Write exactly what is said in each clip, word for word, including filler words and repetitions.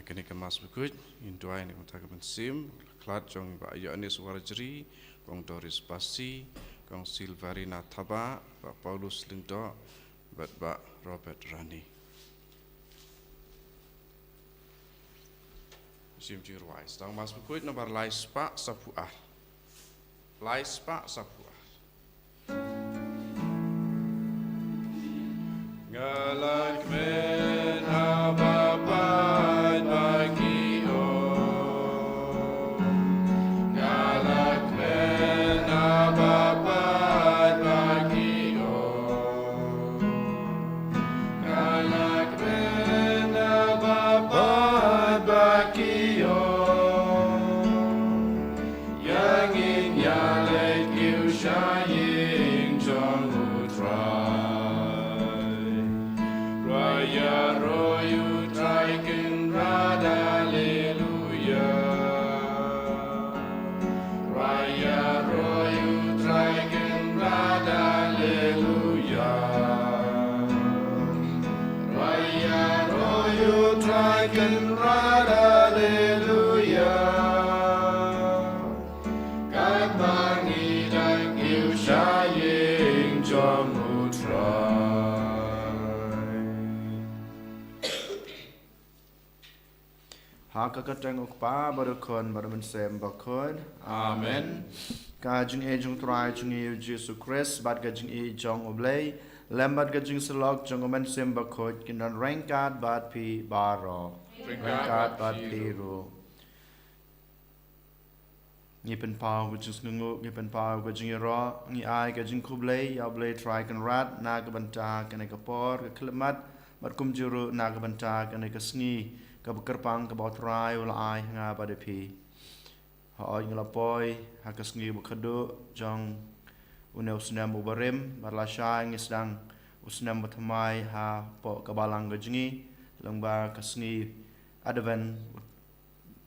Kane ka Mass bakhuid, ngin duwai na ka bynta ka mynsiem khlad jong Bah Ïoannis Warjri, Kong Doris Basi, Kong Silverina Thabah, Bah Paulus Lyngdoh, bad Bah Robert Rani. Shim jingrwai. Sdang Mass bakhuid nombar lai spah saphew ar. Lai spah saphew ar. Nga la kmen ha ba paid ba ki ong. Nga la kmen ha ba paid ba ki ong. Nga la kmen ha ba paid ba ki ong. Ïa ngin ïaleit kiew sha ïing jong U Trai. Ruh ïaroh ïa U Trai Kynrad, Haleluya. Ruh ïaroh ïa U Trai Kynrad, Haleluya. Ruh ïaroh ïa U Trai Kynrad, Haleluya. Katba ngi dang kiew sha ïing jong U Trai. Ha ka kyrteng U Kpa bad U Khun bad U Mynsiem Bakhuid. Amen. Ka jingïeit jong U Trai jong ngi U Jisu Khrist bad ka jingïeit jong U Blei, lem bad ka jingsyllok jong U Mynsiem Bakhuid, kin don ryngkat bad phi baroh. Ryngkat bad phi ruh. Ngi pynpaw ka jingsngewnguh, ngi pynpaw ka jingïaroh, ngi ai ka jingkhublei ïa U Blei Trai Kynrad na ka bynta kane ka por ka khyllipmat, bad kumjuh ruh na ka bynta kane ka sngi kaba kyrpang kaba U Trai u la ai ha nga bad ïa phi. Hooid, ngi la poi ha ka sngi ba khatduh jong une u snem uba rim, bad lashai ngi sdang u snem ba thymmai hapoh ka balang ka jong ngi, lyngba ka sngi Advent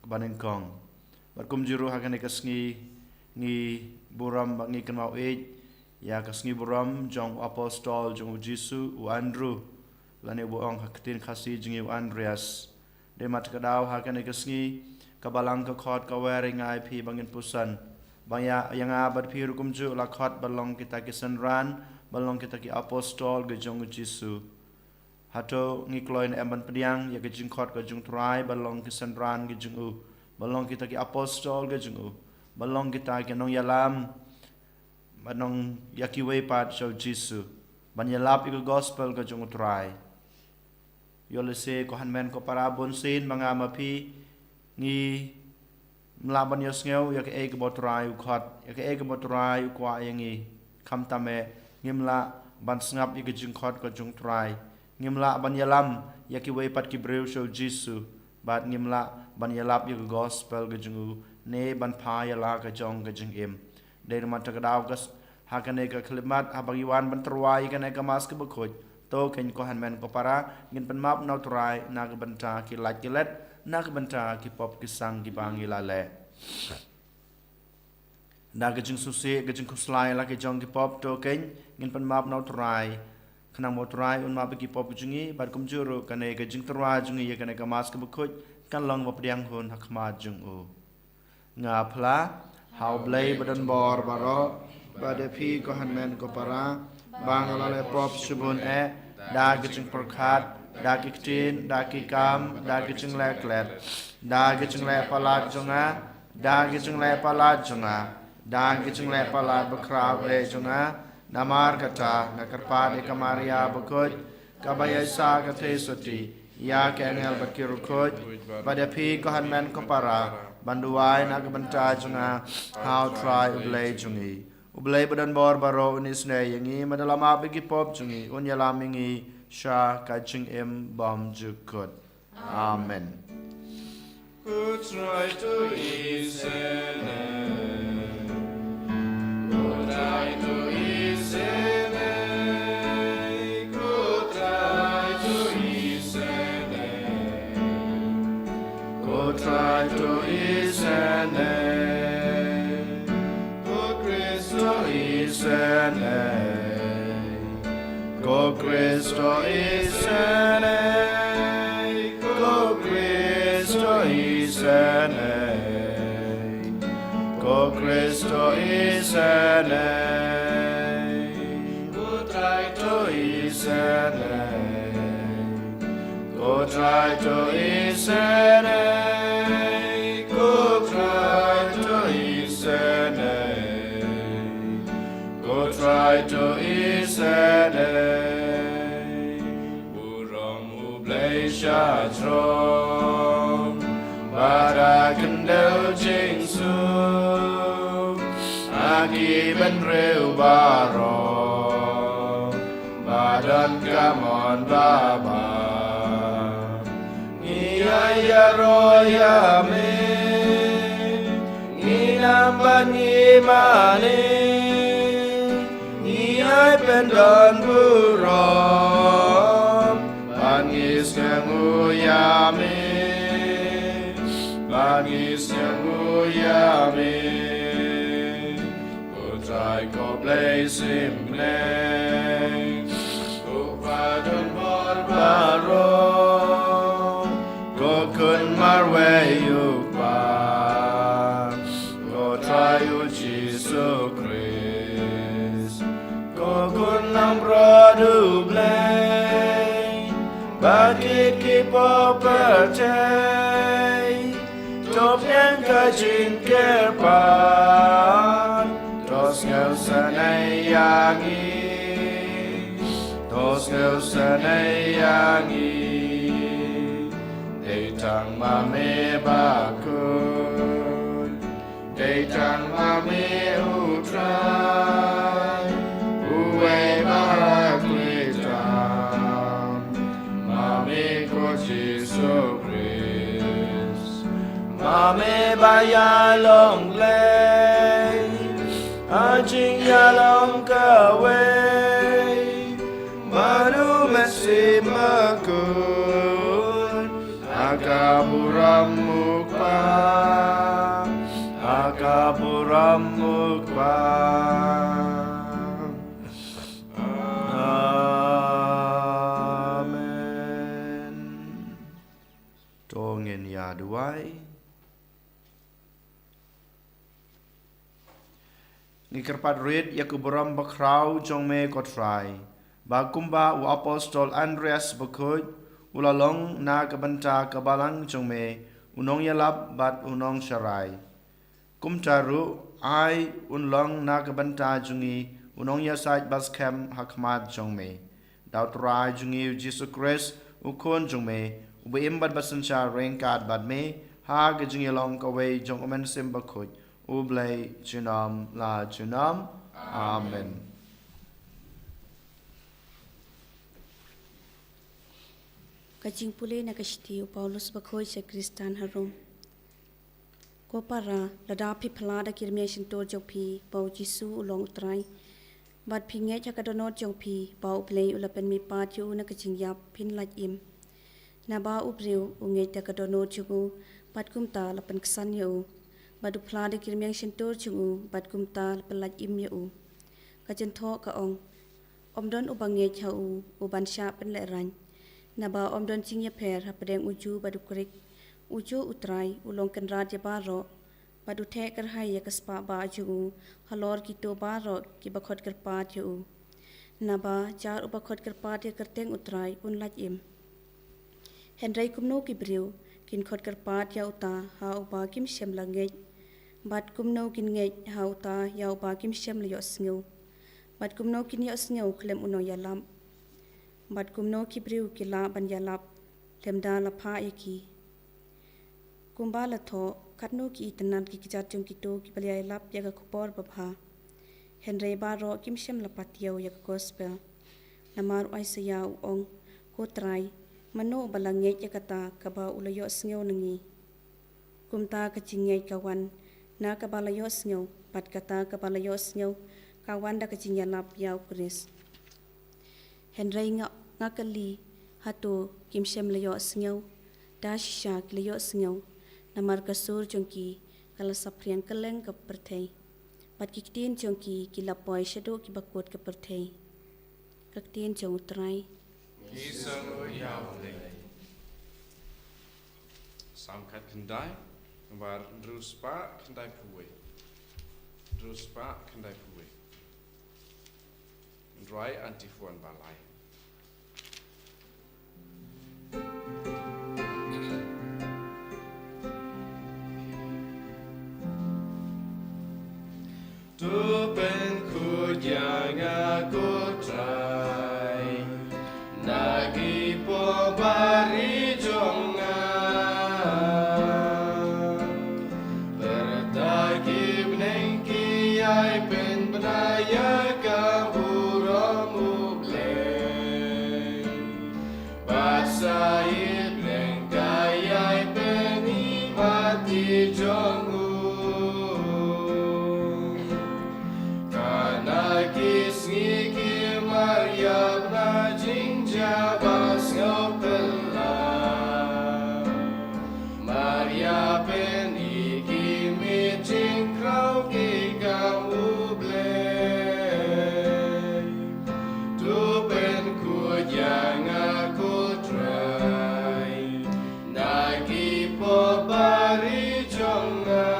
kaba nyngkong. Bad kumjuh ruh ha kane ka sngi ngi burom bad ngi kynmaw ïeit ïa ka sngi burom jong u apostol jong U Jisu, u Andrew, lane ba ong ha ka ktien Khasi jong ngi u Andreas. Dei namar kata ka daw ha kane ka sngi ka balang ka khot ka wer ïa nga ïa phi ba ngin puson, ba ïa, ïa nga bad phi ruh kumjuh la khot ban long kita ki synran, ban long kita ki apostol ka jong U Jisu. Hato ngi kloi ne em ban pdiang ïa ka jingkhot ka jong U Trai ban long ki synran ka jong u, ban long kita ki apostol ka jong u, ban long kita ki nongïalam, ban long ïa kiwei pat sha U Jisu, ban ïalap ïa ka gospel ka jong U Trai? Ïoh lehse ko hynmen ko para, bun sien ma nga ma phi ngim lah ban ïohsngew ïa kaei kaba U Trai u khot, ïa kaei kaba U Trai u kwah ïa ngi. Khamtam eh, ngim lah ban sngap ïa ka jingkhot ka jong U Trai. Ngim lah ban ïalam ïa kiwei pat ki briew sha U Jisu, bad ngim lah ban ïalap ïa ka gospel ka jong u, ne ban phah ïa la ka jong ka jingim. Dei namar kata ka daw ka s-, ha kane ka khyllipmat, haba ngi wan ban tyrwa ïa kane ka Mass kaba khuid, to kein ko hynmen ko para, ngin pynmap na U Trai na ka bynta ki lait ki let, na ka bynta ki pop ki sang kiba ngi la leh. Da ka jingsngewsih, ka jingkhuslai la ki jong ki pop, to kein ngin pynmap na U Trai, khnang ba U Trai un map ïa ki pop jong ngi, bad kumjuh ruh kane ka jingtyrwa jong ngi ïa kane ka Mass kaba khuid kan long ba pdiang hun ha khmat jong u. Nga phla ha U Blei badonbor baroh, bad ïa phi ko hynmen ko para, ba nga la leh pop shibun eh, da ka jingpyrkhat, da ki ktien, da ki kam, da ka jingleh klet, da ka jingleh palat jong nga, da ka jingleh palat jong nga, da ka jingleh palat bakhraw eh jong nga. Namar kata nga kyrpad ïa ka Maria bakhuid, kaba ïaishah ka theisotti, ïa ki angel bad ki riewkhuid, bad ïa phi ko hynmen ko para, ban duwai na ka bynta jong nga ha U Trai U Blei jong ngi. U Blei badonbor baroh un isynei ïa ngi, bad un ïalam ïa ki pop jong ngi, un ïalam ïa ngi sha ka jingim bymjukut. Amen. Ko Trai to isynei. Ko Trai to isynei. Ko Trai to isynei. Ko Trai to isynei. Ko Khrist to isynei. Ko Khrist to isynei. Ko Khrist Isynei, ko Trai to isynei, ko Trai to isynei, ko Trai to isynei, ko Trai to isynei. Burom U Blei sha jrong, bad ha khyndew jingsuk, ha ki bynriew baroh, ba don ka mon babha. Ngi ïa ïaroh ïa me, ngi nam bad ngi mane, ngi ïai pyndon burom, bad ngi sngewthuh ïa me, bad ngi sngewthuh ïa me. Ko Trai ko Blei symbai, ko Pa don bor baroh, ko Khun marwei U Kpa, ko Trai U Jisu Khrist, ko Khun langbrot U Blei, bad kito kiba pyrthei, to pdiang ka jingkyrpad, to sngewsynei ïa ngi, to sngewsynei ïa ngi. Dei tang ma me bakhuid, dei tang ma me U Trai, uwei ba khuid tam, ma me ko Jisu Khrist, ma me ba ïalong Blei, ha jingïalong kawei bad U Mynsiem Bakhuid, ha ka burom U Kpa, ha ka burom U Kpa. Amen. To ngin ïa duwai. Ngi kyrpad rit ïa ka burom bakhraw jong me ko Trai, ba kumba u apostol Andreas bakhuid u la long na ka bynta ka balang jong me, u nongïalap bad u nongsharai. Kumta ruh, ai un long na ka bynta jong ngi u nongïasaid baskhem ha khmat jong me. Da U Trai jong ngi U Jisu Khrist, U Khun jong me, uba im bad ba synshar ryngkat bad me ha ka jingïalong kawei jong U Mynsiem Bakhuid, U Blei junom la junom. Amen. Ka jingpule na ka shithi u Paulus bakhuid sha ki Khristan ha Rom. Ko para, lada phi phla da ki rmiang shyntur jong phi ba U Jisu u long U Trai, bad phi ngeit ha ka dohnud jong phi ba U Blei u la pynmihpat ïa u na ka jingïap, phin lait im. Naba u briew u ngeit da ka dohnud jong u, bad kumta la pynksan ïa u, bad u phla da ki rmiang shyntur jong u, bad kumta la pynlait im ïa u. Ka jingthoh ka ong: Ym don uba ngeit ha u, u ban shah pynlehraiñ. Naba ym don jingïapher hapdeng u Jiw bad u Grik, u Jiw u Trai, u long kynrad ïa baroh, bad u theh kyrhai ïa ka spah bah jong u halor kito baroh kiba khot kyrpad ïa u. Naba jar uba khot kyrpad ïa ka kyrteng U Trai un lait im. Hynrei kumno ki briew kin khot kyrpad ïa uta ha uba kim shym la ngeit? Bad kumno kin ngeit ha uta ïa uba kim shym la ïohsngew? Bad kumno kin ïohsngew khlem u nongïalap? Bad kumno ki briew ki lah ban ïalap lymda la phah ïa ki? Kumba la thoh, katno ki itynnad ki kjat jong kito kiba la ïalap ïa ka khubor babha. Hynrei baroh kim shym la patiaw ïa ka gospel. Namar u Isaïah u ong: Ko Trai, mano uba la ngeit ïa kata kaba u la ïohsngew na ngi? Kumta ka jingngeit ka wan na kaba la ïohsngew, bad kata kaba la ïohsngew ka wan da ka jingïalap ïa U Khrist. Hynrei nga, nga kylli, hato kim shym la ïohsngew? Da shisha ki la ïohsngew, namar ka sur jong ki ka la saphriang kylleng ka pyrthei, bad ki ktien jong ki ki la poi shaduh kiba kut ka pyrthei. Ka ktien jong U Trai. Ki sngewbha ïa U Blei. Salm khatkhyndai, nambar hynriew spah khyndaiphew wei. Petrus spah khyndai phew wei. Hynrei antiphon ba lai. To pynkhuid ïa nga ko Trai na ki por ba ri jong nga. Pyrta ki bneng ki ïai pynbna ïa ka burom U Blei. Bad sa ïeit lyngkot ïa i pynïaid jong u. Katno ki sngi ki mar ïa bna jingjia ba sngewphylla. Mar ïa pynïaid ki miet jingkraw ki kam U Blei. To pynkhuid ïa nga ko Trai na ki por ba ri jong nga.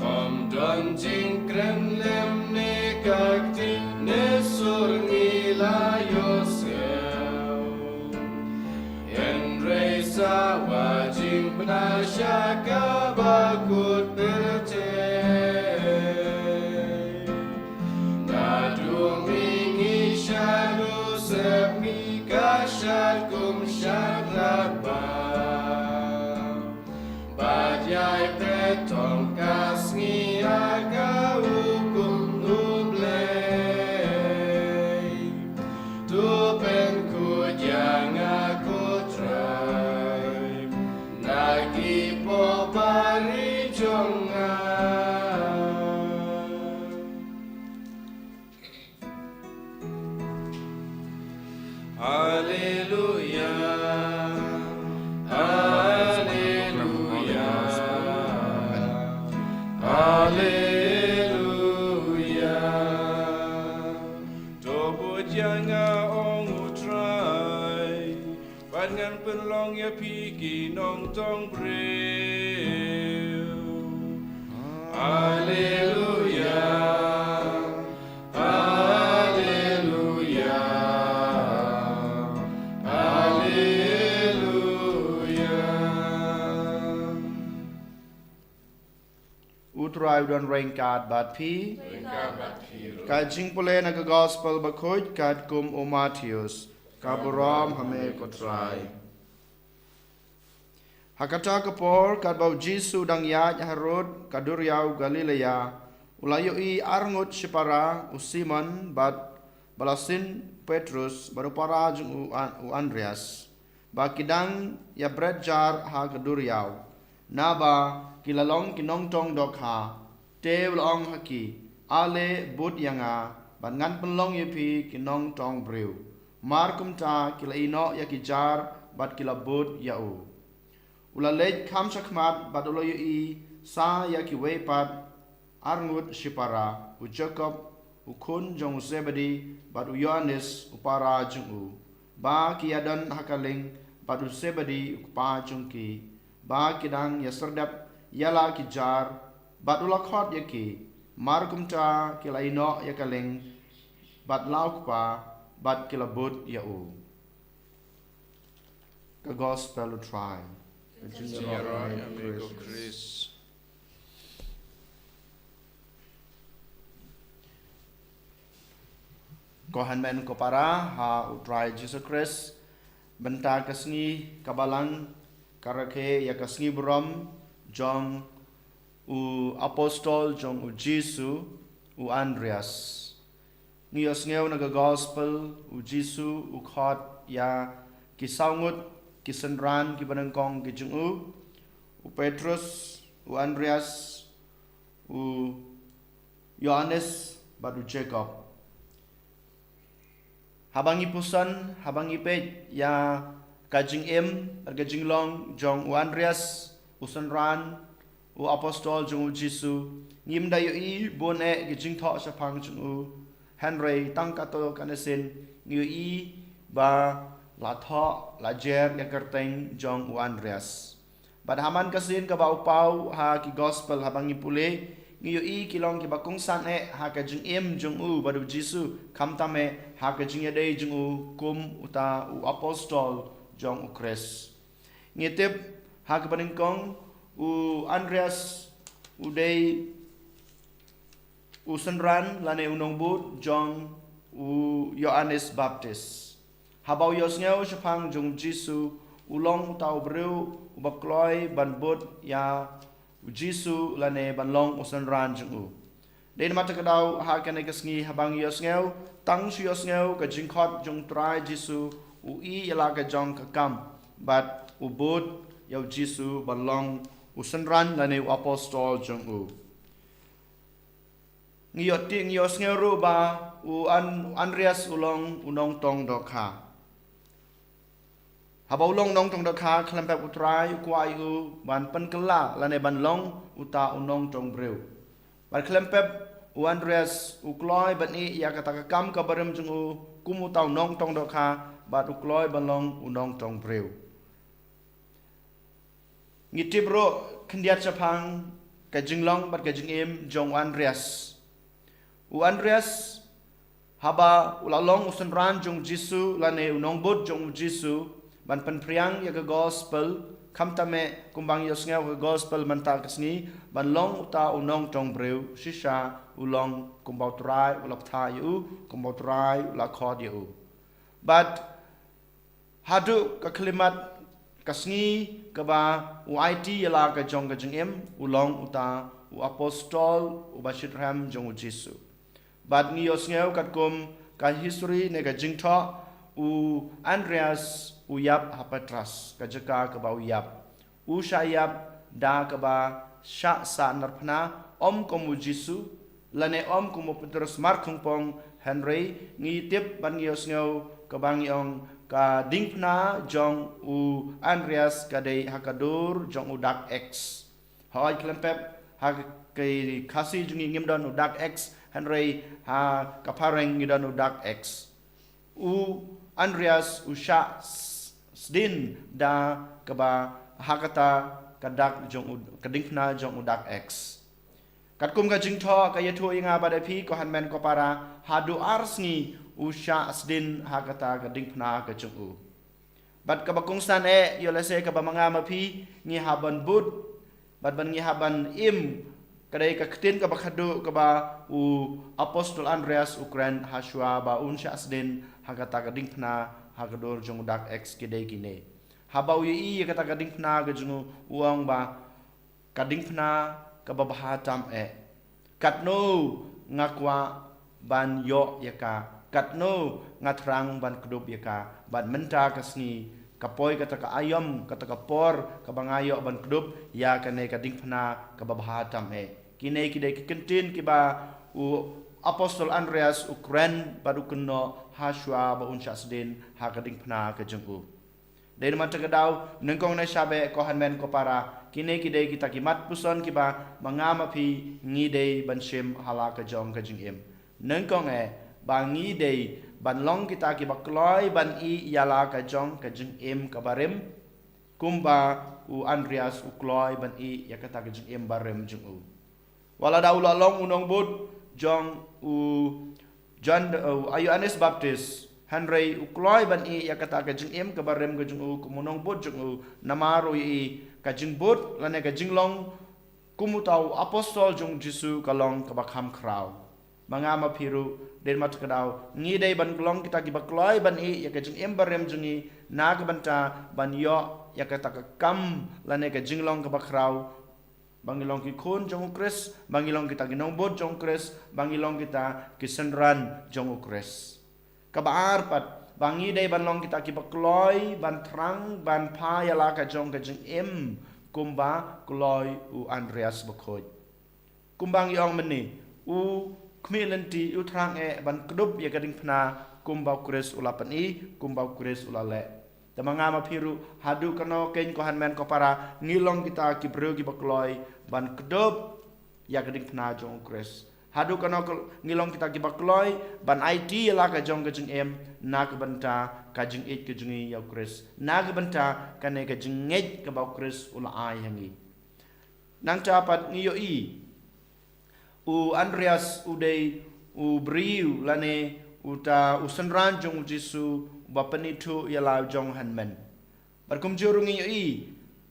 Ym don jingkren lem ne ka kti ne sur ngi la ïohsngew. Hynrei sa wad jingbna sha kaba kut pyrthei. Naduh mihngi shaduh sepngi ka shad kum shad radbah. Bad ïai pynthong ka sngi ha ka hukum U Blei. To pynkhuid ïa nga ko Trai na ki por ba ri jong nga. Alleluia, alleluia, alleluia. To bud ïa nga, ong U Trai, bad ngan pynlong ïa phi ki nongtong briew. Alleluia, alleluia, alleluia. U Trai u don ryngkat bad phi. Ryngkat bad phi ruh. Ka jingpule na ka Gospel Bakhuid katkum u Mathaios. Ka burom ha me ko Trai. Ha kata ka por, katba u Jisu u dang ïaid harud ka duriaw Galilea, u la ïohi arngut shipara, u Simon bad ba la sin Petrus bad u para jong u An-, u Andreas, ba ki dang ïa bret jar ha ka duriaw, naba ki la long ki nongtong dohkha. Te u la ong ha ki, ale bud ïa nga, bad ngan pynlong ïa phi ki nongtong briew. Mar kumta ki la ïehnoh ïa ki jar bad ki la bud ïa u. U la leit kham shakhmat bad u la ïohi sa ïa kiwei pat arngut shipara, u Jakob u khun jong u Zebedi bad u Ïoannis u para jong u, ba ki ïadon ha ka ling, bad u Zebedi u kpa jong ki, ba ki dang ïa serdep ïa la ki jar, bad u la khot ïa ki. Mar kumta ki la ïehnoh ïa ka ling bad la u kpa, bad ki la bud ïa u. Ka Gospel u Trai. Ka jingïaroh ïa me ko Khrist. Ko hynmen ko para ha u Trai Jisu Khrist, mynta ka sngi ka Balang ka rakhe ïa ka sngi burom jong u apostol jong u Jisu, u Andreas. Ngi ïohsngew na ka Gospel, u Jisu u khot ïa ki saw ngut ki synran kiba nyngkong ki jong u, u Petrus, u Andreas, u Ïoannis bad u Jakob. Haba ngi pyrshang, haba ngi peit ïa ka jingim bad ka jinglong jong u Andreas, u synran u apostol jong u Jisu, ngim da ïohi bun eh ki jingthoh shaphang jong u. Hynrei tang katto katne sien ngi ïohi ba la thoh, la jer ïa ka kyrteng jong u Andreas. Bad ha man ka sien kaba u paw ha ki gospel, haba ngi pule, ngi ïohi ki long kiba kongsan eh ha ka jingim jong u bad u Jisu, khamtam eh ha ka jingïadei jong u kum uta u apostol jong u Khrist. Ngi tip ha kaba nyngkong, u Andreas u dei u synran lane u nongbud jong u Ïoannis Baptist. Haba u ïohsngew shaphang jong u Jisu, u long uta u briew uba kloi ban bud ïa u Jisu lane ban long u synran jong u. Dei namar kata ka daw ha kane ka sngi, haba ngi ïohsngew, tang shu ïohsngew ka jingkhot jong u Trai Jisu, u ïeh ïa la ka jong ka kam bad u bud ïa u Jisu ban long u synran lane u apostol jong u. Ngi ïoh ti, ngi ïohsngew ruh ba u An-, Andreas u long u nongtong dohkha. Haba u long nongtong dohkha, khlem pep u Trai u kwah ïa u ban pynkylla lane ban long uta u nongtong briew. Bad khlem pep, u Andreas u kloi ban ïeh ïa kata ka kam kaba rim jong u kum uta u nongtong dohkha, bad u kloi ban long u nongtong briew. Ngi tip ruh khyndiat shaphang ka jinglong bad ka jingim jong u Andreas. U Andreas, haba u la long u synran jong u Jisu lane u nongbud jong u Jisu, ban pynphriang ïa ka gospel, khamtam eh kumba ngi ïohsngew ka gospel mynta ka sngi, ban long uta u nongtong briew, shisha u long kumba u Trai u la bthah ïa u, kumba u Trai u la khot ïa u. Bad haduh ka khyllipmat ka sngi kaba u aiti ïa la ka jong ka jingim, u long uta u apostol uba shitrhem jong u Jisu. Bad ngi ïohsngew katkum ka history ne ka jingthoh, u Andreas u ïap ha Patras, ka jaka kaba u ïap. U shah ïap da kaba shah sahnarphna, ym kum u Jisu, lane ym kum u Petrus Markhongpong, hynrei ngi tip bad ngi ïohsngew kaba ngi ong ka diengphna jong u Andreas ka dei ha ka dur jong u dak X. Hooid khlem pep, ha ka Khasi jong ngi ngim don u dak X, hynrei ha ka phareng ngi don u dak X. U Andreas u shah s-, sdien da kaba ha kata ka dak jong u, ka diengphna jong u dak X. Katkum ka jingthoh ka ïathuh ïa nga bad ïa phi ko hynmen ko para, haduh ar sngi u shah sdien ha kata ka diengphna ka jong u. Bad kaba kongsan eh, ïoh lehse kaba ma nga ma phi ngi hap ban bud, bad ban ngi hap ban im, ka dei ka ktien kaba khadduh kaba u apostol Andreas u kren hashwa ba un shah sdien ha kata ka diengphna ha ka dur jong u dak X ki dei kine. Haba u ïohi ïa kata ka diengphna ka jong u, u ong ba ka diengphna kaba bha tam eh. Katno nga kwah ban ïoh ïa ka, katno nga thrang ban kdup ïa ka, bad mynta ka sngi ka poi kata ka aïom, kata ka por kaba nga ïoh ban kdup ïa kane ka diengphna kaba bha tam eh. Kine ki dei ki kyntien kiba u apostol Andreas u kren bad u kynnoh hashwa ba un shah sdien ha ka diengphna ka jong u. Dei namar kata ka daw, nyngkong ne shabe ko hynmen ko para, kine ki dei kita ki mat puson kiba ma nga ma phi ngi dei ban shim ha la ka jong ka jingim. Nyngkong eh, ba ngi dei ban long kita kiba kloi ban ïeh ïa la ka jong ka jingim kaba rim, kumba u Andreas u kloi ban ïeh ïa kata ka jingim barim jong u. Wat la da u la long u nongbud jong u Jan, uh, Ïoannis Baptist, hynrei u kloi ban ïeh ïa kata ka jingim kaba rim ka jong u kum u nongbud jong u, namar u ïohi ka jingbud lane ka jinglong kum uta u apostol jong u Jisu ka long kaba kham khraw. Ma nga ma phi ruh, dei namar kata ka daw, ngi dei ban long kita kiba kloi ban ïeh ïa ka jingim barim jong ngi, na ka bynta ban ïoh ïa kata ka kam lane ka jinglong kaba khraw, ba ngi long ki khun jong u Khrist, ba ngi long kita ki nongbud jong u Khrist, ba ngi long kita ki synran jong u Khrist. Kaba ar pat, ba ngi dei ban long kita kiba kloi ban thrang ban phah ïa la ka jong ka jingim, kumba kloi u Andreas bakhuid. Kumba ngi ong mynne, u khmih lynti, u thrang eh ban kdup ïa ka diengphna kumba u Khrist u la pyni, kumba u Khrist u la leh. Te ma nga ma phi ruh, haduh kano keiñ ko hynmen ko para, ngi long kita ki briew kiba kloi ban kdup ïa ka diengphna jong u Khrist. Haduh katno ngi long kita kiba kloi ban aiti ïa la ka jong ka jingim na ka bynta ka jingïeit ka jong ngi ïa u Khrist, na ka bynta kane ka jingngeit kaba u Khrist u la ai ha ngi. Nangta pat ngi ïohi u Andreas u dei u briew lane uta u synran jong u Jisu uba pynithuh ïa la u jong u hynmen. Bad kumjuh ruh ngi ïohi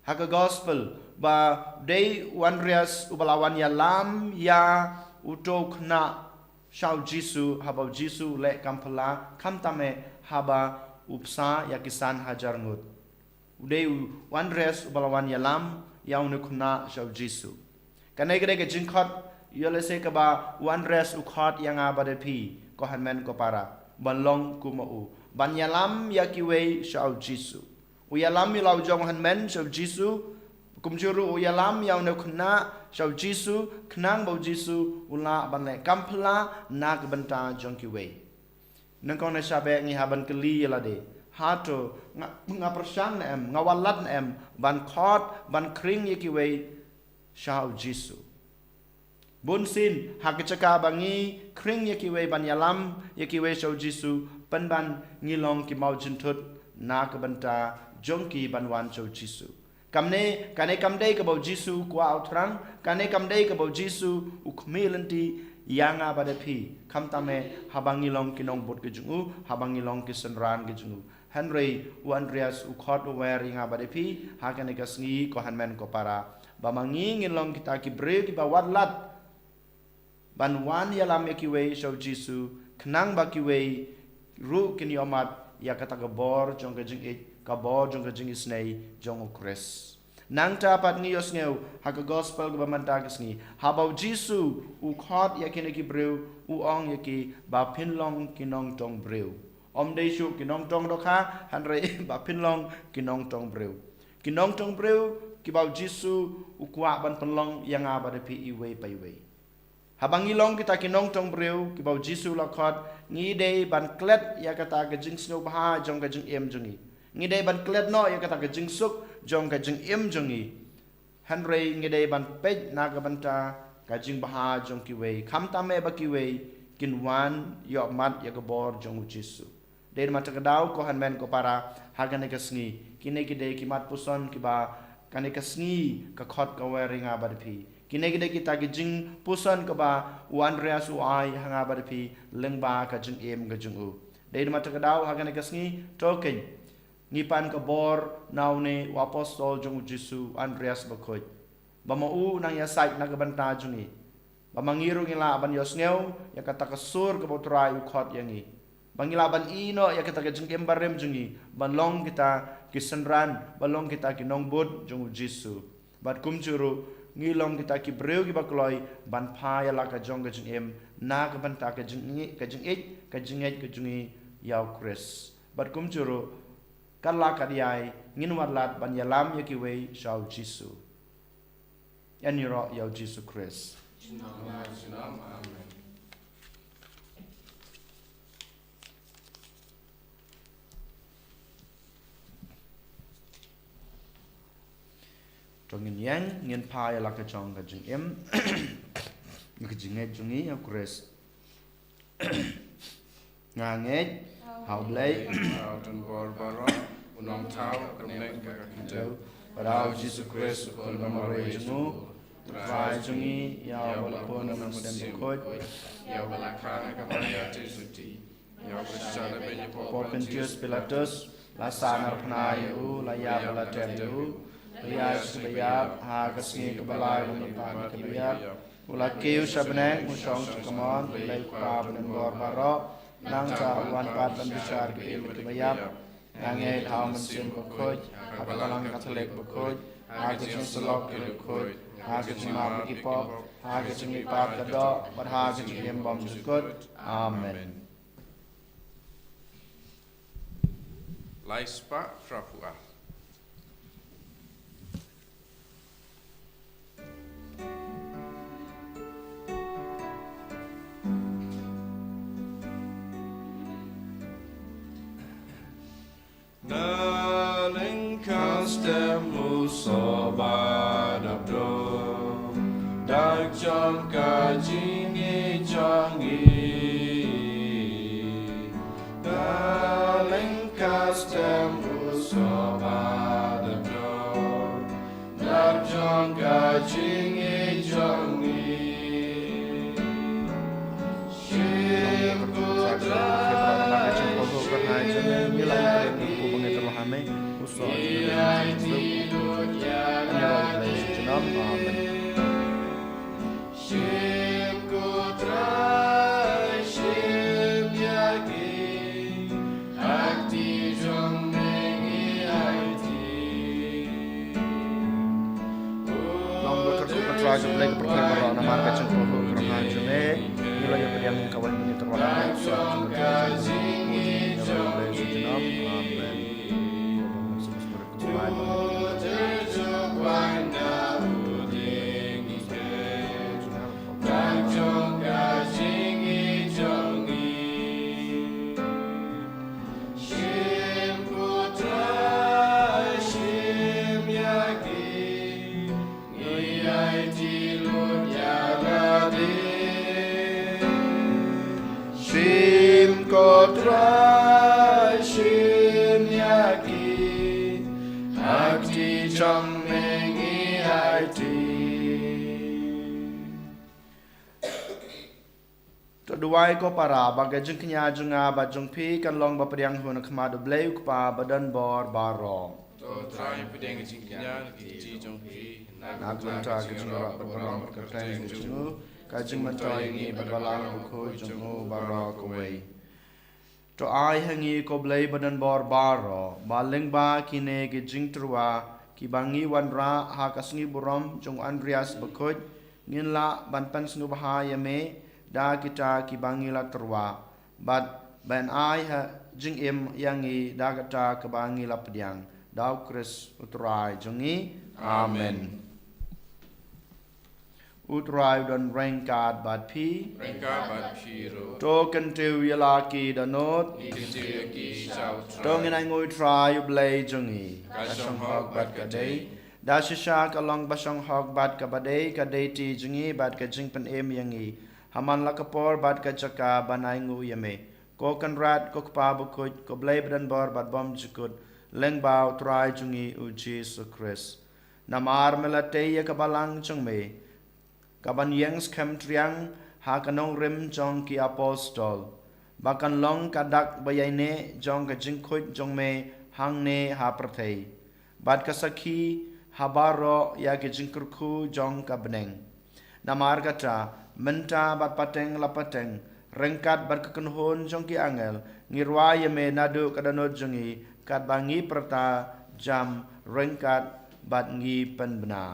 ha ka gospel ba dei u Andreas uba la wan ïalam ïa uto u khynnah sha u Jisu haba u Jisu u leh kam phylla, khamtam eh haba u bsa ïa ki san hajar ngut. U dei u Andreas uba la wan ïalam ïa une u khynnah sha u Jisu. Kane ka dei ka jingkhot, ïoh lehse kaba u Andreas u khot ïa nga bad ïa phi, ko hynmen ko para, ban long kum u, ban ïalam ïa kiwei sha u Jisu. U ïalam ïa la u jong u hynmen sha u Jisu, kumjuh ruh u ïalam ïa une u khynnah sha u Jisu, khnang ba u Jisu u lah ban leh kam phylla na ka bynta jong kiwei. Nyngkong na shabeh ngi hap ban kylli ïa lade, hato nga, nga pyrshang ne em, nga wallam ne em ban khot, ban khring ïa kiwei sha u Jisu? Bun sien ha ka jaka ba ngi khring ïa kiwei, ban ïalam ïa kiwei sha u Jisu, pynban ngi long ki mawjynthut na ka bynta jong ki ban wan sha u Jisu. Kamne, kane kam dei kaba u Jisu u kwah u thrang, kane kam dei kaba u Jisu u khmih lynti ïa nga bad ïa phi, khamtam eh haba ngi long ki nongbud ka jong u, haba ngi long ki synran ka jong u. Hynrei u Andreas u khot u wer ïa nga bad ïa phi ha kane ka sngi, ko hynmen ko para, ba ma ngi ngin long kita ki briew kiba wallam ban wan ïalam ïa kiwei sha u Jisu, khnang ba kiwei ruh kin ïoh mad ïa kata ka bor jong ka jingïeit, ka bor jong ka jingisynei jong u Khrist. Nangta pat ngi ïohsngew ha ka gospel kaba mynta ka sngi, haba u Jisu u khot ïa kine ki briew, u ong ïa ki ba phin long ki nongtong briew. Ym dei shuh ki nongtong dohkha, hynrei ba phin long ki nongtong briew. Ki nongtong briew kiba u Jisu u kwah ban pynlong ïa nga bad ïa phi iwei pa iwei. Haba ngi long kita ki nongtong briew kiba u Jisu u la khot, ngi dei ban klet ïa kata ka jingsngewbha jong ka jingim jong ngi. Ngi dei ban klet noh ïa kata ka jingsuk jong ka jingim jong ngi. Hynrei ngi dei ban peit na ka bynta ka jingbha jong kiwei, khamtam eh ba kiwei kin wan ïoh mad ïa ka bor jong u Jisu. Dei namar kata ka daw, ko hynmen ko para, ha kane ka sngi, kine ki dei ki mat puson kiba kane ka sngi ka khot ka wer ïa nga bad ïa phi. Kine ki dei kita ki jingpuson kiba u Andreas u ai ha nga bad ïa phi lyngba ka jingim ka jong u. Dei namar kata ka daw, ha kane ka sngi, to kein, ngi pan ka bor na une u apostol jong u Jisu, Andreas bakhuid, ba ma u u nang ïasaid na ka bynta jong ngi, ba ma ngi ruh ngin lah ban ïohsngew ïa kata ka sur kaba u Trai u khot ïa ngi, ba ngin lah ban ïehnoh ïa kata ka jingim barim jong ngi, ban long kita ki synran, ban long kita ki nongbud jong u Jisu. Bad kumjuh ruh, ngi long kita ki briew kiba kloi ban phah ïa la ka jong ka jingim na ka bynta ka jingïeit, ka jingïeit, ka jingïeit ka jong ngi ïa u Khrist. Bad kumjuh ruh, kat la kat ïai, ngin wad lad ban ïalam ïa kiwei sha u Jisu. Ïaroh ïa u Jisu Khrist. Amen. To ngin ïeng, ngin phah ïa la ka jong ka jingim, ka jingïeit jong ngi ïa u Khrist. Nga ngeit ha u Blei, ha u Nongpynbor baroh, u Nongthaw, u Nongpynim ka khyndew, bad ha u Jisu Khrist, u khun ba marwei jong u, u Trai jong ngi, ïa uba la pun na u Mynsiem Bakhuid, ïa uba la kha na ka Maria Theisotti, ïa uba la shah lehbeiñ hapoh Pontius Pilatus, la sahnarphna ïa u, la ïap bad la tep ïa u, la ïaid sha kaba ïap, ha ka sngi kaba lai u la mihpat na kiba ïap, u la kiew sha bneng, u shong sha kamon u Blei u Kpa ba don bor baroh. Nangta u wan pat ban bishar ïa kiba im bad kiba ïap. Nga ngeit ha u Mynsiem Bakhuid, ha ka Balang Katholik bakhuid, ha ka jingsyllok ki riewkhuid, ha ka jingmap ïa ki pop, ha ka jingmihpat ka doh, bad ha ka jingim bymjukut. Amen. Lai spah phra phew ar. Na lyngkha step u soh ba dap dor, da jong ka jingïeit Tem u soh ba da dor, dar jong ka jingïeit jong ngi. Shim ko Trai, shim ïa ki, ngi ai ti lut ïa ngi. Amen. Shim ko Trai, shim ïa ki, ha kti jong me ngi aiti. Long ba kyrkhu ko Trai, ka Blei ka pyrthei baroh, namar ka jingpynhun kyrhai jong me ngi la ïa pdiang. Kawei ba ngi tyrwa ha me, sa jong ka jingpynhun jong me. Amen. Shim ko Trai, shim ïa ki, ngi ai ti lut ïa lade. Shim ko Trai, shim ïa ki, ha kti jong me ngi ai ti. To duwai ko para, ba ka jingkñia jong nga bad jong phi kan long ba pdiang ha khmat U Blei U Kpa badonbor baroh. To Trai, pdiang ka jingkñia na ka kti jong phi, na ka bynta ka jingïarap bad ka long ka kyrteng jong u, ka jingmyntoi ïa ngi bad balang bakhuid jong u baroh kawei. To ai ha ngi ko Blei badonbor baroh, ba lyngba kine ki jingtyrwa kiba ngi wanrah ha ka sngi burom jong u Andreas bakhuid, ngin lah ban pynsngewbha ïa me da kita kiba ngi la tyrwa, bad ban ai ha jingim ïa ngi da kata kaba ngi la pdiang. Da U Khrist U Trai jong ngi. Amen. Amen. U Trai u don ryngkat bad phi. Ryngkat bad phi ruh. To kyntiew ïa la ki dohnud. Ngi kyntiew ïa ki sha U Trai. To ngin ainguh ïa U Trai U Blei jong ngi. Ka shong hok bad ka dei. Da shisha ka long ba shong hok bad kaba dei, ka dei ti jong ngi bad ka jingpynim ïa ngi ha man la ka por bad ka jaka ban ainguh ïa me, ko Kynrad, ko Kpa bakhuid, ko Blei badonbor bad bymjukut, lyngba U Trai jong ngi U Jisu Khrist. Namar me la tei ïa ka balang jong me, ka ban ïeng skhem triang ha ka nongrim jong ki apostol, ba kan long ka dak ba ïaineh jong ka jingkhuid jong me hangne ha pyrthei, bad ka sakhi ha baroh ïa ki jingkyrkhu jong ka bneng. Namar kata, mynta bad pateng la pateng, ryngkat bad ka kynhun jong ki angel, ngi rwai ïa me naduh ka dohnud jong ngi, katba ngi pyrta jam ryngkat bad ngi pynbna.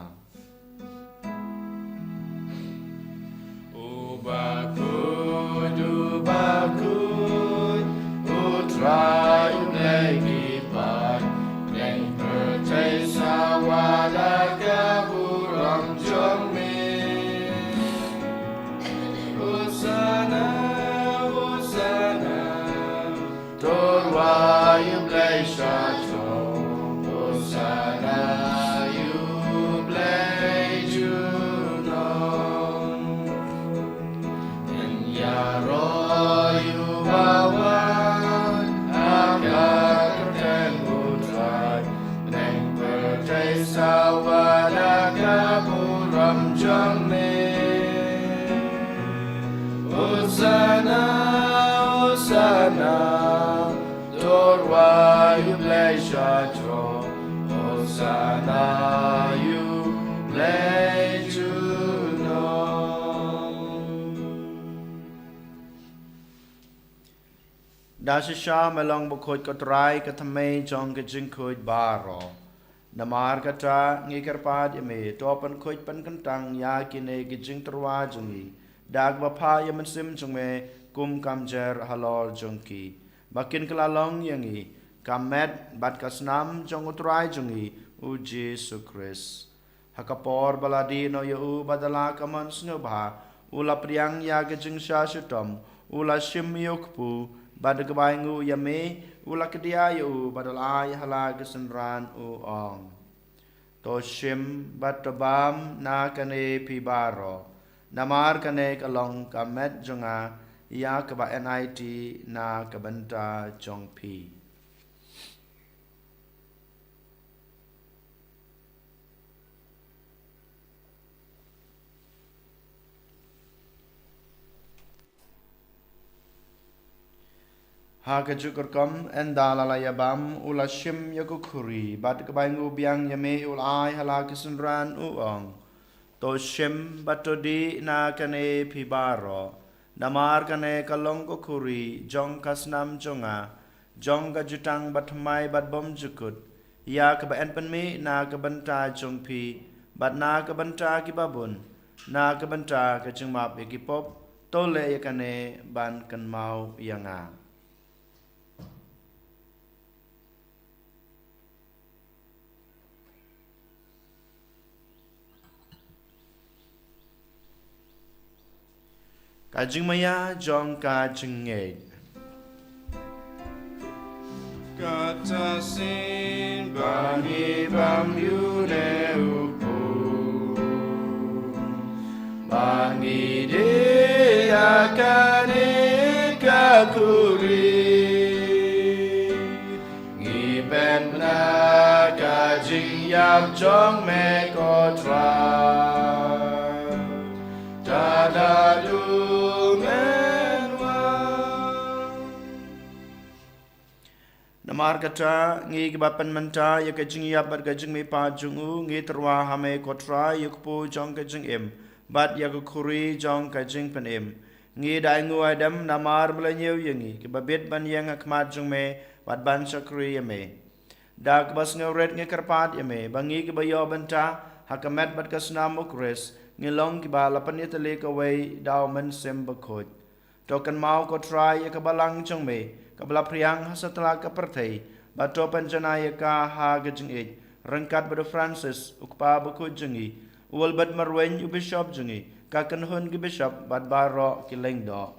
U bakhuid, u bakhuid, U Trai U Blei ki paid, bneng pyrthei sawa da ka burom jong me. Hosana, Hosana, to rwai ïa U Blei sha throne. Hosana ïa U Blei junom. Ngin ïaroh ïa uba wan ha ka kyrteng U Trai, bneng pyrthei sawa da ka burom jong me. Hosana, Hosana, to rwai ïa U Blei sha throne. Hosana ïa U Blei junom. Da shisha me long bakhuid ko Trai, ka thymmei jong ka jingkhuid baroh. Namar kata ngi kyrpad ïa me, to pynkhuid pynkyntang ïa kine ki jingtyrwa jong ngi da kaba phah ïa u Mynsiem jong me kum ka mjer halor jong ki, ba kin kylla long ïa ngi ka met bad ka snam jong U Trai jong ngi U Jisu Khrist. Ha ka por ba la dih noh ïa u bad da la ka mon sngewbha, u la pdiang ïa ka jingshah shitom, u la shim ïa u kpu, bad da kaba ainguh ïa me, u la kdiah ïa u bad da la ai ha la ki synran, u ong: To shim bad to bam na kane phi baroh, namar kane ka long ka met jong nga, ïa kaba yn aiti na ka bynta jong phi. Ha kajuh ka rukom, ynda la la ïabam, u la shim ïa ka khuri, bad ka bai ngu biang ïa me u la ai ha la ki synran u ong: To shim bad to dih na kane phi baroh, namar kane ka long ka khuri jong ka snam jong nga, jong ka jutang bathymmai bad bymjukut, ïa kaba yn pynmih na ka bynta jong phi bad na ka bynta ki babun, na ka bynta ka jingmap ïa ki pop. To leh ïa kane ban kynmaw ïa nga. Ka jingmaïa jong ka jingngeit. Kata shisien ba ngi bam ïa une u khun, ba ngi dih ïa kane ka khuri, ngi pynbna ka jingïap jong me ko Trai. Tada du men wan. Namar kata, ngi kiba pynmynta ïa ka jingïap bad ka jingmihpat jong u, ngi tyrwa ha me ko Trai ïa u kpu jong ka jingim bad ïa ka khuri jong ka jingpynim. Ngi da ainguh aidem namar ba la ñiew ïa ngi kiba bit ban ïeng ha khmat jong me bad ban shakri ïa me. Da kaba sngewrit ngi kyrpad ïa me ba ngi kiba ïoh bynta ha ka met bad ka snam u Khrist, ngi long kiba la pynïatylli kawei da u Mynsiem Bakhuid. To kynmaw ko Trai ïa ka balang jong me kaba la phriang ha satlak ka pyrthei, bad to pynjanai ïa ka ha ka jingïeit, ryngkat bad u Francis u kpa bakhuid jong ngi, u Albert Marwein u bishop jong ngi, ka kynhun ki bishop bad baroh ki lyngdoh.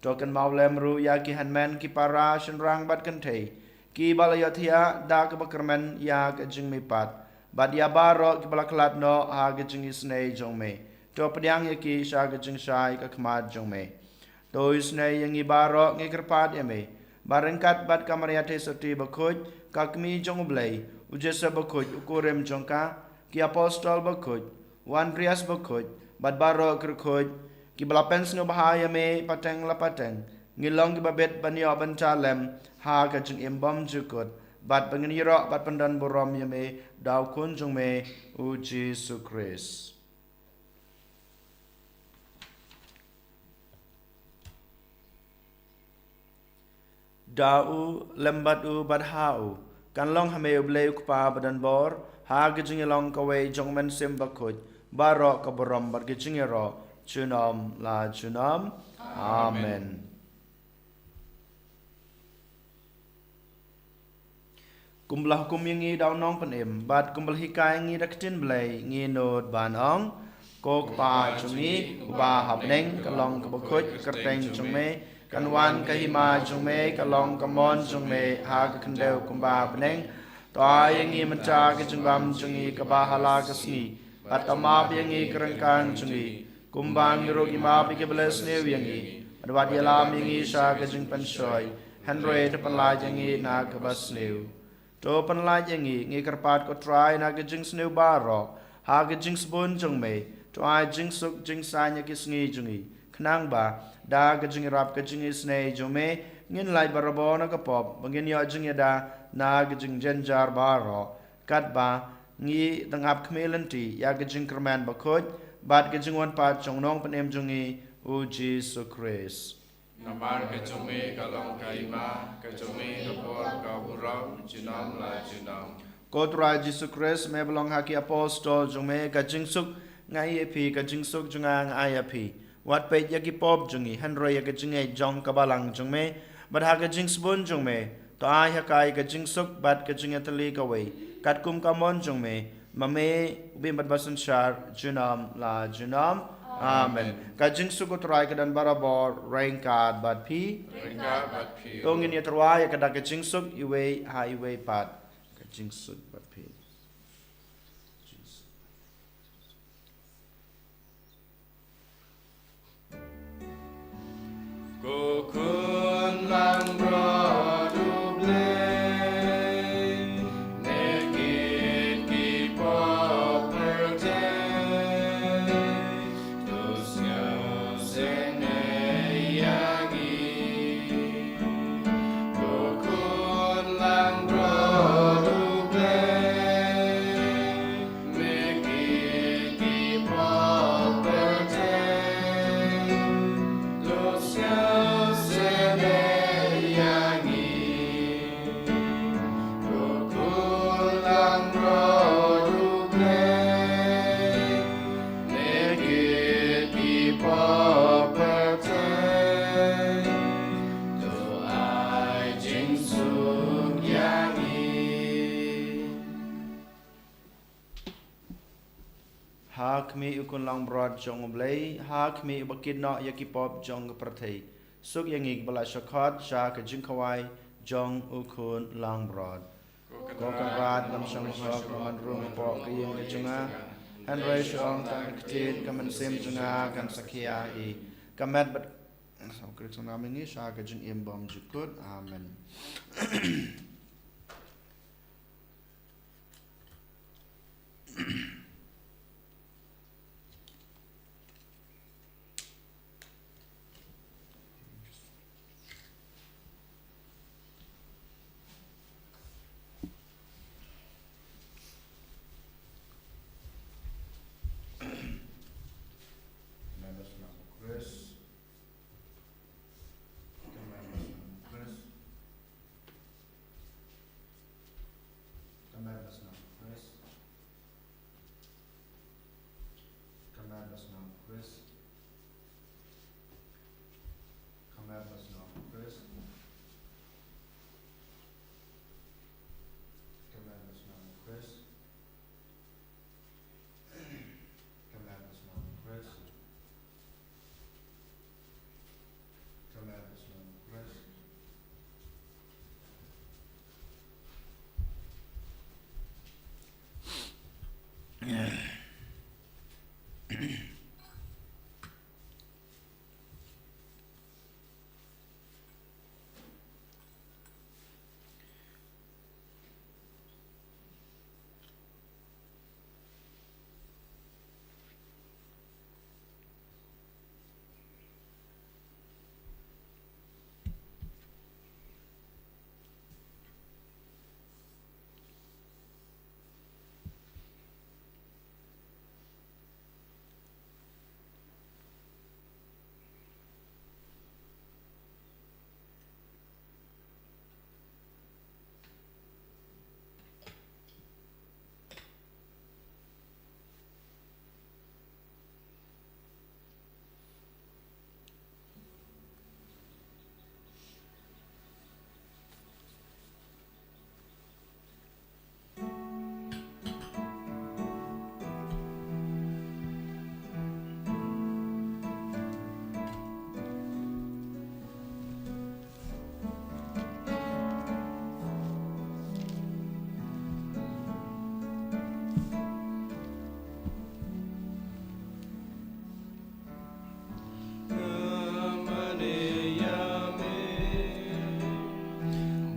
To kynmaw lem ruh ïa ki hynmen ki para shynrang bad kynthei kiba la ïohthiah da kaba kyrmen ïa ka jingmihpat, bad ïa baroh kiba la khlad noh ha ka jingisynei jong me. To pdiang ïa ki sha ka jingshai ka khmat jong me. To isynei ïa ngi baroh, ngi kyrpad ïa me ba ryngkat bad ka Maria Theisotti bakhuid, ka kmie jong u Blei, u Joseph bakhuid u kurim jong ka, ki apostol bakhuid, u Andreas bakhuid, bad baroh ki riewkhuid kiba la pynsngewbha ïa me pateng la pateng, ngi long kiba bit ban ïoh bynta lem ha ka jingim bymjukut, bad ba ngin ïaroh bad pyndonburom ïa me da u Khun jong me, u Jisu Khrist. Da u, lem bad u, bad ha u, kan long ha me u Blei u Kpa badonbor, ha ka jingïalong kawei jong u Mynsiem Bakhuid, baroh ka burom bad ka jingïaroh junom la junom. Amen. Kumba la hukum ïa ngi da u Nongpynim, bad kumba la hikai ïa ngi da ka ktien Blei, ngi nud ban ong: Ko Kpa jong ngi uba ha bneng, ka long kaba khuid ka kyrteng jong me, kan wan ka hima jong me, ka long ka mon jong me ha ka khyndew kumba ha bneng. To ai ïa ngi mynta ka jingbam jong ngi kaba ha la ka sngi, bad to map ïa ngi ki ryngkang jong ngi, kumba ngi ruh ngi map ïa kiba la sniew ïa ngi, bad wat ïalam ïa ngi sha ka jingpynshoi, hynrei to pynlait ïa ngi na kaba sniew. To pynlait ïa ngi, ngi kyrpad ko Trai, na ka jingsniew baroh, ha ka jingsbun jong me, to ai jingsuk jingsaiñ ïa ki sngi jong ngi, khnang ba da ka jingïarap ka jingisynei jong me, ngin lait barabor na ka pop, ba ngin ïoh jingïada na ka jingjynjar baroh, katba ngi dang ap khmih lynti ïa ka jingkyrmen bakhuid bad ka jingwan pat jong u Nongpynim jong ngi, u Jisu Khrist. Namar ka jong me ka long ka hima, ka jong me ka bor, ka burom junom la junom. Ko Trai Jisu Khrist, me ba la ong ha ki apostol jong me: Ka jingsuk nga ai ïa phi, ka jingsuk jong nga nga ai ïa phi. Wat peit ïa ki pop jong ngi, hynrei ïa ka jingngeit jong ka balang jong me, bad ha ka jingsbun jong me, to ai ha ka ïa ka jingsuk bad ka jingïatylli kawei, katkum ka mon jong me, ma me u bym bad ba synshar junom la junom. Amen. Ka jingsuk u Trai ka don barabor ryngkat bad phi. Ryngkat bad phi. To ngin ïatyrwa ïa ka da ka jingsuk iwei ha iwei pat. Ka jingsuk bad phi. Ko Khun langbrot U Blei, ne kit ki pop pyrthei, to sngewsynei ïa ngi. Ha khmih u khun langbrot jong U Blei, ha khmih uba kit noh ïa ki pop jong ka pyrthei. Suk ïa ngi kiba la shah khot sha ka jingkhawai jong u khun langbrot. Ko Kynrad, ngam shym hok ban rung hapoh ka ïing ka jong nga, hynrei shu ong tang ka ktien, ka mynsiem jong nga kan sa khia hi. Ka met bad, sa khreh sa nam ïa ngi sha ka jingim bymjukut. Amen. Ka met bad snem u Khrist. Ka met bad snem u Khrist. Ka met bad snem u Khrist. Ka met bad snem u Khrist. Ka met bad snem u Khrist. Ka met bad snem u Khrist.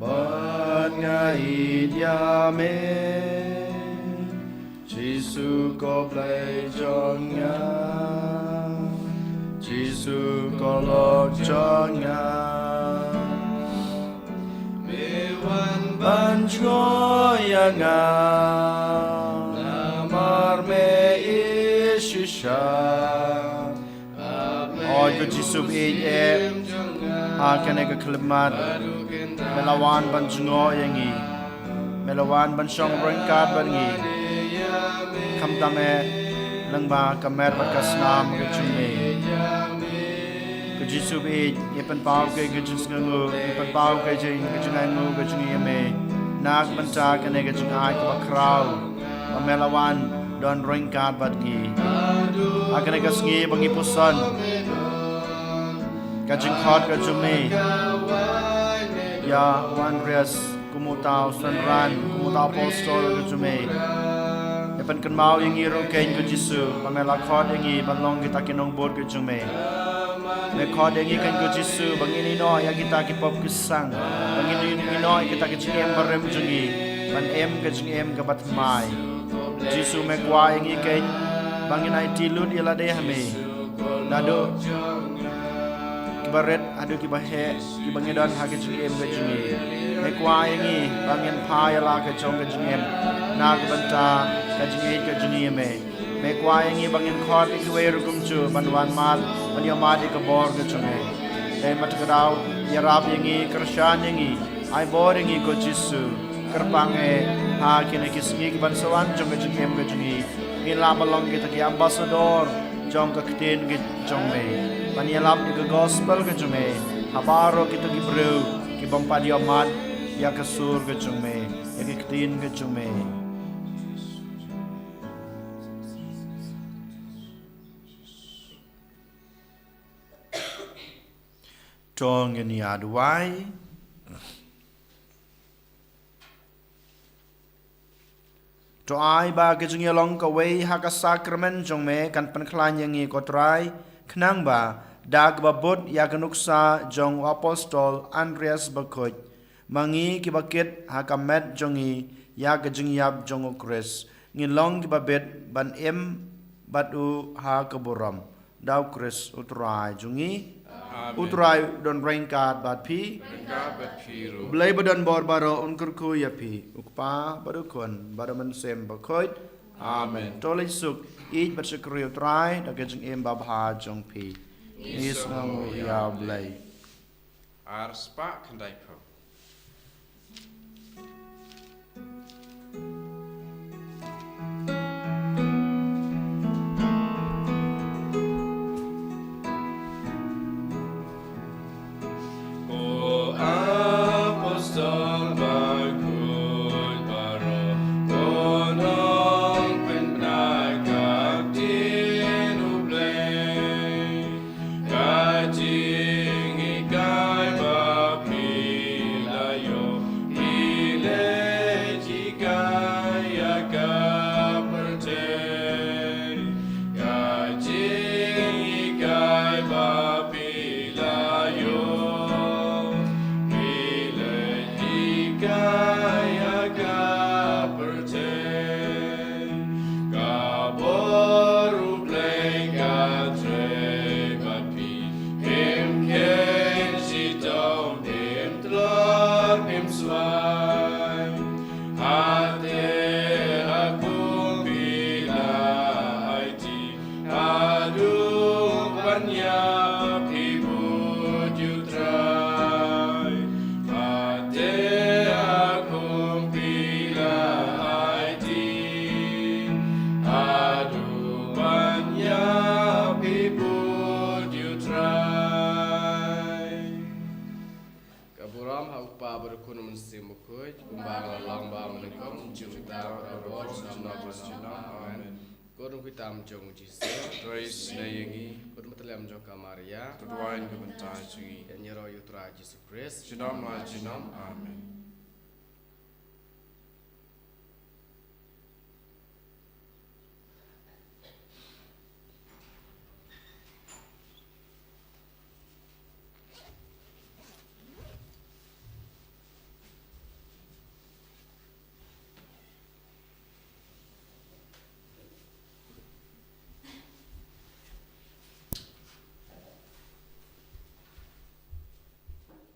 Bad nga ïeit ïa me, Jisu ko Blei jong nga, Jisu ko lok jong nga. Me wan ban jngoh ïa nga, namar me ïeit shisha. Oi ko Jisu ba ïeit eh, ha kane ka khyllipmat me la wan ban jngoh ïa ngi, me la wan ban shong ryngkat bad ngi. Khamtam eh lyngba ka met bad ka snam ka jong me. Ko Jisu ba ïeit, ngi pynpaw ka jingsngewnguh, ngi pynpaw ka jing, ka jingainguh ka jong ngi ïa me, na ka bynta kane ka jingai kaba khraw ba me la wan don ryngkat bad ngi. Ha kane ka sngi ba ngi puson ka jingkhot ka jong me ïa u Andreas kum uta u synran, kum uta u apostol ka jong me. Me pynkynmaw ïa ngi ruh keiñ ko Jisu ba me la khot ïa ngi ban long kita ki nongbud ka jong me. Me khot ïa ngi keiñ ko Jisu ba ngin ïehnoh ïa kita ki pop ki sang, ba ngin ïehnoh ïa kita ki jingim barim jong ngi, ban im ka jingim kaba thymmai. Jisu, me kwah ïa ngi keiñ ba ngin aiti lut ïa lade ha me, naduh kiba rit haduh kiba heh kiba ngi don ha ka jingim ka jong ngi. Me kwah ïa ngi ba ngin phai ïa la ka jong ka jingim na ka bynta ka jingïeit ka jong ngi ïa me. Me kwah ïa ngi ba ngin khot ïa kiwei ruh kumjuh ban wan mad, ban ïa mad ïa ka bor ka jong me. Te mynta ka daw, ïarap ïa ngi, kyrshan ïa ngi, ai bor ïa ngi ko Jisu. Kyrpang eh ha kine ki sngi ki ban sa wan jong ka jingim ka jong ngi, ngin lah ban long kita ki ambassador jong ka ktien ka jong me, ban ïalap ïa ka gospel ka jong me ha baroh kita ki briew ki bym pat ïohmad ïa ka sur ka jong me, ïa ka ktien ka jong me. To ngin ïa duwai. To ai ba ka jingïalong kawei ha ka sakramen jong me kan pynkhlaiñ ïa ngi, ko Trai, khnang ba da kaba bud ïa ka nuksa jong u apostol Andreas Bakhuid, ma ngi kiba kit ha ka met jong ngi ïa ka jingïap jong u Khrist, ngin long kiba bit ban im bad u ha ka burom. Da u Khrist u Trai jong ngi. Amen. U Trai u don ryngkat bad phi. Ryngkat bad phi ruh. U Blei ba don bor baroh un kyrkhu ïa phi, u Kpa bad u Khun bad u Mynsiem Bakhuid. Amen. To leit suk, ïeit bad shakri u Trai da ka jingim babha jong phi. Ngi sngewnguh ïa u Blei. Ar spah khyndai phew. Ko apostol bakhuid baroh, to nongpynbna ka ktien u Blei. Ka jinghikai ba phi la ïoh, phi leit hikai ïa ka pyrthei. Ka jinghikai ba phi la ïoh, phi leit hikai ïa ka pyrthei. Ka bor u Blei ka trei bad phi, phim kheiñ shitom, phim tlot, phim swai. Hate ha kum phi la aiti, haduh ban ïap hi bud ïa u Trai. Hate ha kum phi la aiti, haduh ban ïap hi bud ïa u Trai. Ka burom ha u Kpa bad u Khun, u Mynsiem Bakhuid, kumba ka la long, ba mynnyngkong, jingmut, barabor, junom junom. Amen. Ko Nongkit tam jong u Jisu, to isynei ïa ngi. Ko Myntoi Ïalem jong ka Maria, to duwai na ka bynta jong ngi. Ïa ngi ïaroh ïa u Trai Jisu Khrist. Junom la junom. Amen.